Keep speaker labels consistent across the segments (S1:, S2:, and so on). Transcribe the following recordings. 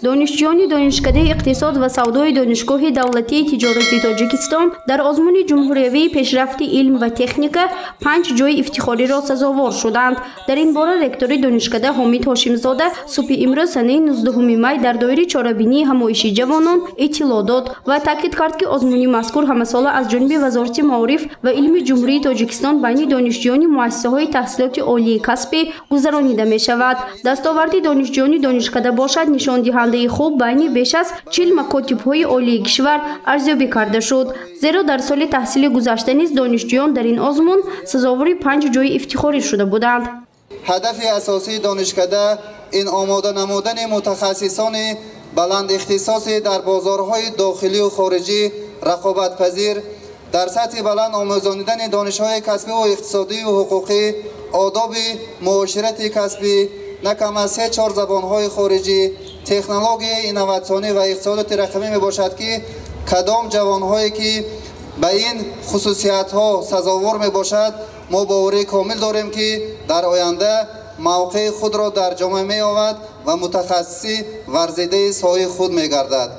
S1: Донишҷӯёни Донишкадаи иқтисод ва савдои Донишгоҳи давлатии тиҷорати Тоҷикистон дар озмуни ҷумҳуриявии пешрафти илм ва техника 5 ҷойи ифтихориро сазовор шуданд. Дар ин бора ректори донишкада Ҳомид Ҳошимзода субҳи имрӯз санаи 19 май дар доираи чорабинии ҳамоиши ҷавонон иттилоъ дод ва таъкид кард, ки озмуни мазкур ҳамасола аз ҷониби Вазорати маориф ва илми Ҷумҳурии Тоҷикистон байни донишҷӯёни муассисаҳои таҳсилоти олии касбӣ гузаронида мешавад. Дастоварди донишҷӯёни донишкада бошад нишондиҳандаи хуб байни беш аз 40 макотибҳои олии кишвар арзёбӣ карда шуд. Зеро дар соли таҳсили гузашта низ донишҷӯён дар ин озмун сазовори 5 ҷойи ифтихорӣ шуда буданд.
S2: Ҳадафи асосии донишкада ин омода намудани мутахассисони баланд ихтисоси дар бозорҳои дохилию хориҷӣ рақобатпазир, дар сатҳи баланд омӯзонидани донишҳои касбиву иқтисодию ҳуқуқӣ, одоби муоширати касбӣ, на кам аз 3-4 забонҳои хориҷӣ, технологияи инноватсионӣ ва иқтисодоти рақамӣ мебошад, ки кадом ҷавонҳое ки ба ин хусусиятҳо сазовор мебошад, мо боварии комил дорем, ки дар оянда мавқеи худро дар ҷомеа меёбад ва мутахассиси варзидаи соҳаи худ мегардад.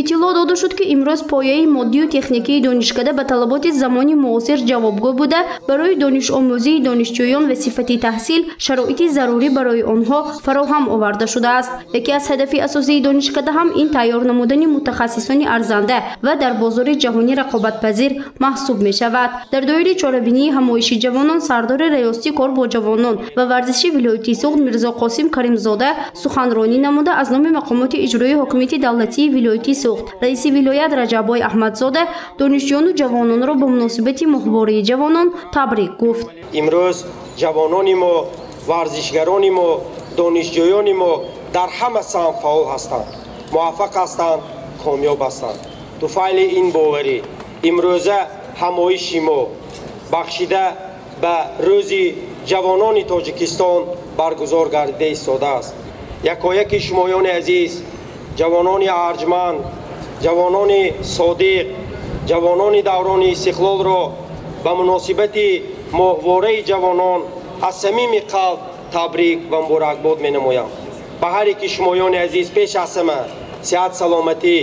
S1: Иттилоъ дода шуд, ки имрӯз пояи моддию техникии донишкада ба талаботи замони муосир ҷавобгӯ буда, барои донишомӯзии донишҷӯён ва сифати таҳсил шароити зарурӣ барои онҳо фароҳам оварда шудааст. Яке аз ҳадафи асосии донишкада ҳам ин тайёр намудани мутахассисони арзанда ва дар бозори ҷаҳонӣ рақобатпазир маҳсуб мешавад. Дар доираи чорабинии ҳамоиши ҷавонон сардори раёсати кор бо ҷавонон ва варзиши вилояти Суғд Мирзоқосим Каримзода суханронӣ намуда аз номи мақомоти иҷроии ҳокимияти давлатии вилояти Суғд раиси вилоят Раҷаббой Аҳмадзода донишҷӯёну ҷавононро бо муносибати моҳвории ҷавонон табрик гуфт.
S3: Имрӯз ҷавонони мо, варзишгарони мо, донишҷӯёни мо дар ҳама самт фаъол ҳастанд, муваффақ ҳастанд, комёб ҳастанд. Туфайли ин боварӣ имрӯза ҳамоиши мо бахшида ба рӯзи ҷавонони Тоҷикистон баргузор гардида истодааст. Якояки шумоёни азиз, ҷавонони арҷманд, ҷавонони содиқ, ҷавонони даврони истиқлолро ба муносибати моҳвораи ҷавонон аз самими қалб табрик ва муборакбод менамоям. Ба ҳар яки шумоёни азиз пеш аз ҳама сиҳат, саломатӣ,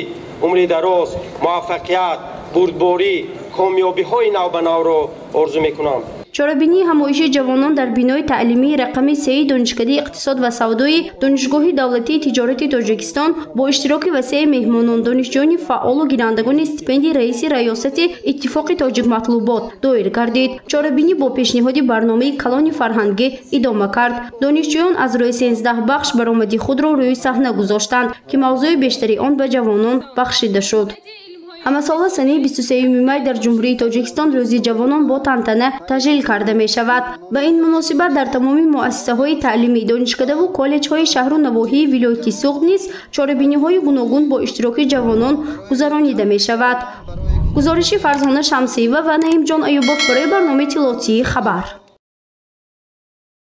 S3: умри дароз, муваффақият, бурдборӣ, комёбиҳои навбанавро орзу мекунам.
S1: Чорабинии ҳамоиши ҷавонон дар бинои таълимии рақами 3 Донишкадаи иқтисод ва савдои Донишгоҳи давлатии тиҷорати Тоҷикистон бо иштироки васеи меҳмонон, донишҷӯёни фаъолу гирандагони стипендии раиси раёсати Иттифоқи тоҷикматлубот доир гардид. Чорабинӣ бо пешниҳоди барномаи калони фарҳангӣ идома кард. Донишҷӯён аз рӯи 13 бахш баромади худро рӯи саҳна гузоштанд, ки мавзӯи бештари он ба ҷавонон бахшида шуд. Ҳамасола санаи 23 май дар Ҷумҳурии Тоҷикистон рӯзи ҷавонон бо тантана таҷлил карда мешавад. Ба ин муносибат дар тамоми муассисаҳои таълимӣ, донишкадаву коллеҷҳои шаҳру навоҳии вилояти Суғд низ чорабиниҳои гуногун бо иштироки ҷавонон гузаронида мешавад. Гузориши Фарзона Шамсиева ва Наимҷон Аюбов барои барномаи иттилоотии Хабар.